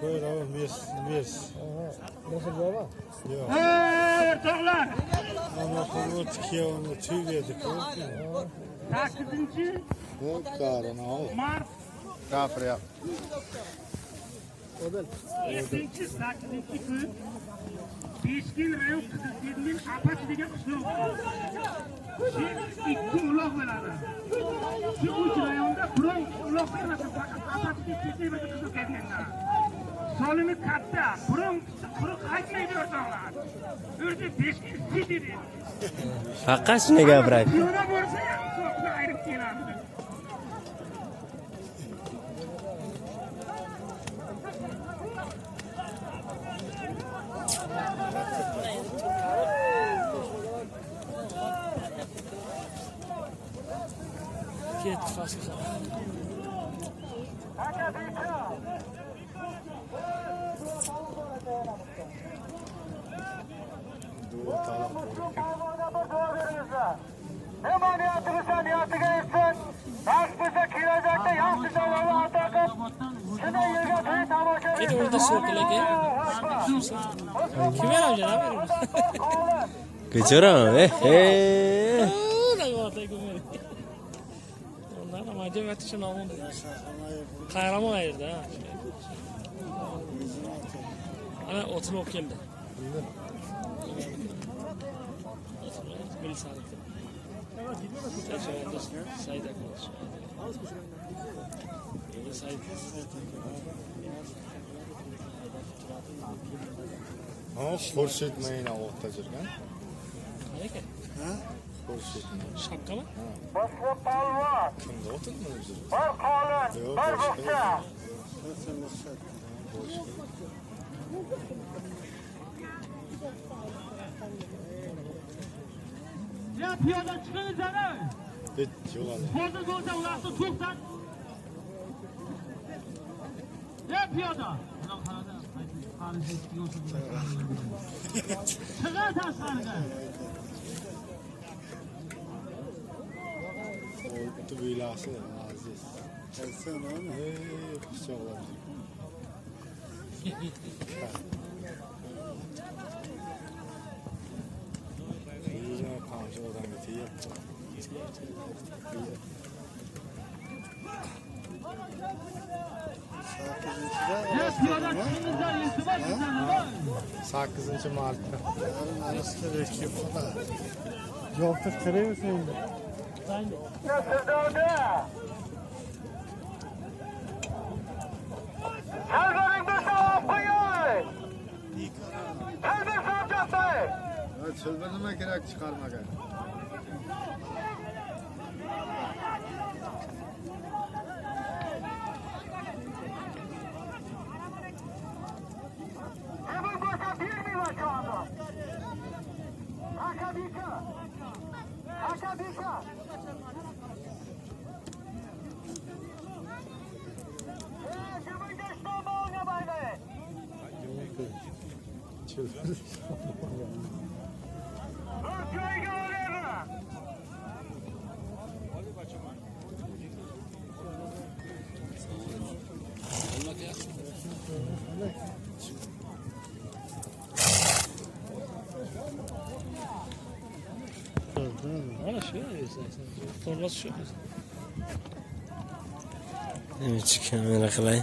Buyur abi, Mirs, Mirs. Nasıl baba? Yok. Hey o'rtoqlar, Ama konu tikiye onu tüy verdik. 8 Bu qarını al. mart Gapiryapti. 7 8 kun Beshkil rayon Qiziltepaning Apaç degan qishlog'i. Shu ikki uloq bo'ladi. Shu uch rayonda birov uloq bermasin, faqat Apachga ketsa bir qizil kelganlar. Solimi katta, birov quruq qaytmaydi o'rtoqlar. O'zi Beshkil City deydi. Faqat shuni gapiradi. Piyoda bo'lsa ham soqni ayirib keladi. Ketdi pastga qarab. Nima niyati bo'lsa niyatiga yetsin. Nasib bo'lsa kelajakda yaxshi joylarga ato qilib, shunday yerga to'y tomosha Keyin o'rta so'kilaga. Kim beradi janob? Ko'charam, eh, eh. Ondan ama acaba yetişen olmadı. Kahraman ayırdı ha. Ana otunu ok geldi. Otunu bil sağlıklı. Sayda konuş. Said. Ha, Xurshid mayna o'tda жүрген. Qanaqa? Xurshid. Shapkami? Boshqa polvon, Kimda o'tirdi o'zi? bir qolin, bir bo'xcha. Ya piyoda chiqingiz ana. Bit yo'q. Hozir bo'lsa uloqni to'xtat. Ya piyoda. Chiqar tashqariga. O'tdi bilasi aziz. Sen onu hey pichoqlab. Yuzini qamchi odamga tegyapti. Ya piyoda chiqingizlar, iltimos sizlardan. 8 martda. Yoltiq kirayversin endi. Sirdarda. Chalbaring bo'lsa olib qo'yay. Chalbar solchatay. Chilbir nima kerak chiqarmagan. Nima bo'lsa bermayman shu anda. Akabika. Akabika. Ey, jibingga ishton bo'lgan bayday. Chilbir. Bir joyga olaymi? Ana shu. To'g'risi shu. Necha kamera qilay?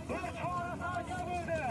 Bir chori sarka bo'ldi.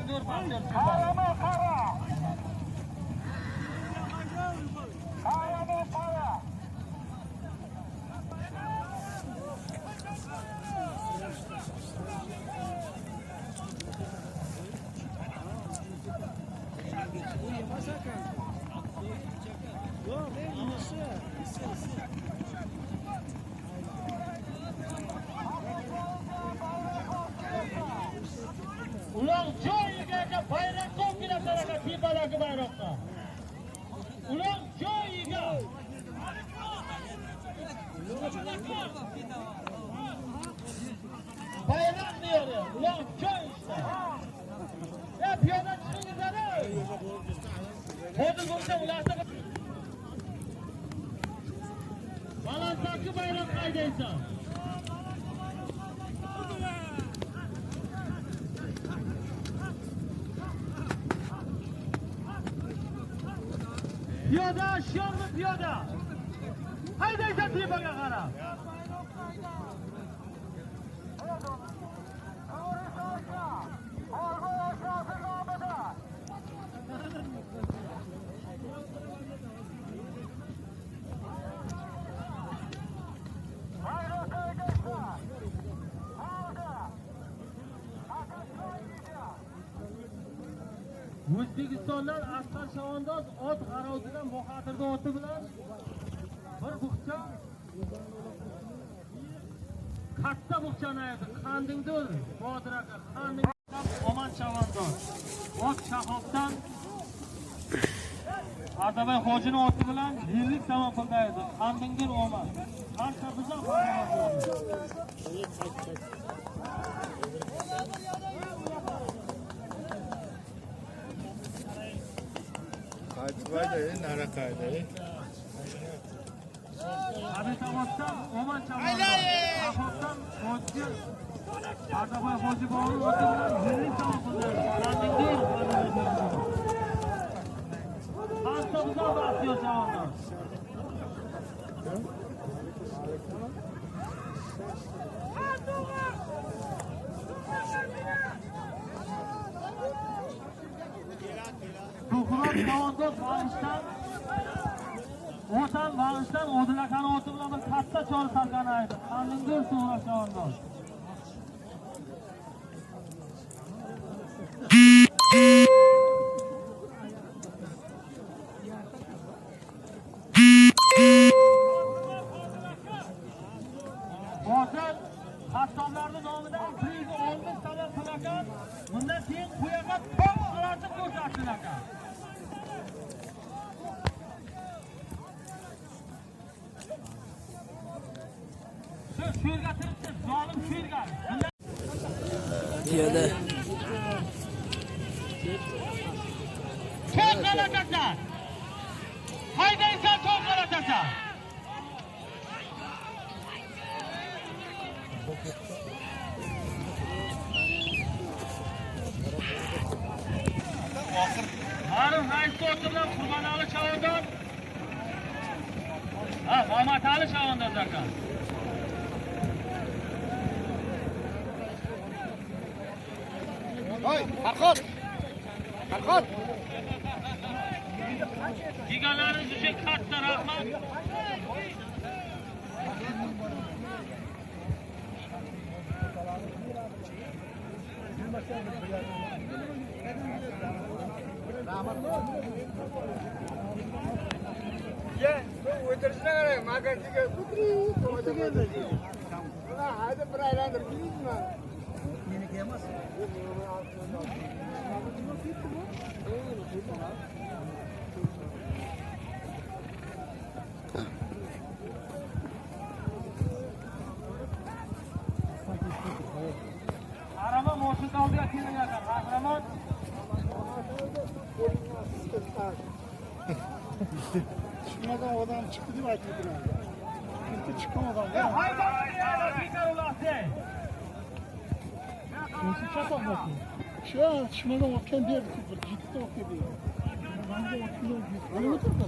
Qandingdur Baxtiyor. Qarama qara. Qarama qara. Ular joyiga bayroqqa keladi, tepadagi bayroqqa. Ular joyiga. Bayroq deydi. Ular joy işte. Ya piyoda chiqingizlar. Hozir bo'lsa ularni balandaki bayroq haydaysan. Piyoda, aşıyormu piyoda? Haydaysan tepaga qarab. O'zbekistondan Asqar Shavandoz ot g'arovidan Bohadirda oti bilan bir buqcha katta buqchani ayirdi. Qandingdir Botir aka, Qandingdan Omon Shavandoz. Ot Shahobdan Ardabay Hojini oti bilan 50 so'm pulda ayirdi. Qandingdir Omon. Barcha bizlar Qaytib nari qayda. Abetaboddan Omon Chavandoz, Shahobdan Hoji Ardabay Hoji bobur oti bilan 50 so'm pulda ayirdi. Qandingdir Barcha bizlar Baxtiyor Chavandoz. To'qimon Chavandoz Vag'ishdan O'tan Vag'ishdan Odil akani oti bilan bir katta chori salgani aydi. Qandingdir Suğra Chavandoz. Botir qassoblarning nomidan 160 so'm pul ekan. Bundan keyin qo'yaga to'q g'alati ko'rsatilgan ekan. Shu yerga turibsiz, zolim shu yerga. Piyoda. To'q g'alatasan. Haydaysan to'q g'alatasan. Ma'ruf Rais oti bilan Qurbonali Chavandoz. Ha, Mamatali Chavandoz aka. Voy, Farhod. Farhod. Kelganlaringiz uchun katta rahmat. Ya, o'tirishini qarang, magazinga o'tirib. Buna hadi bir aylantirib keldingizmi? Meniki emas. Araba moshina oldiga keling aka, qahramon. Chiqmagan odam chiqdi deb aytib turadi. Bitta chiqqan odam. Nasıl çapak? Shu chiqmagan otgan berdi, bir jitta otga berdi. Manga otga berdi.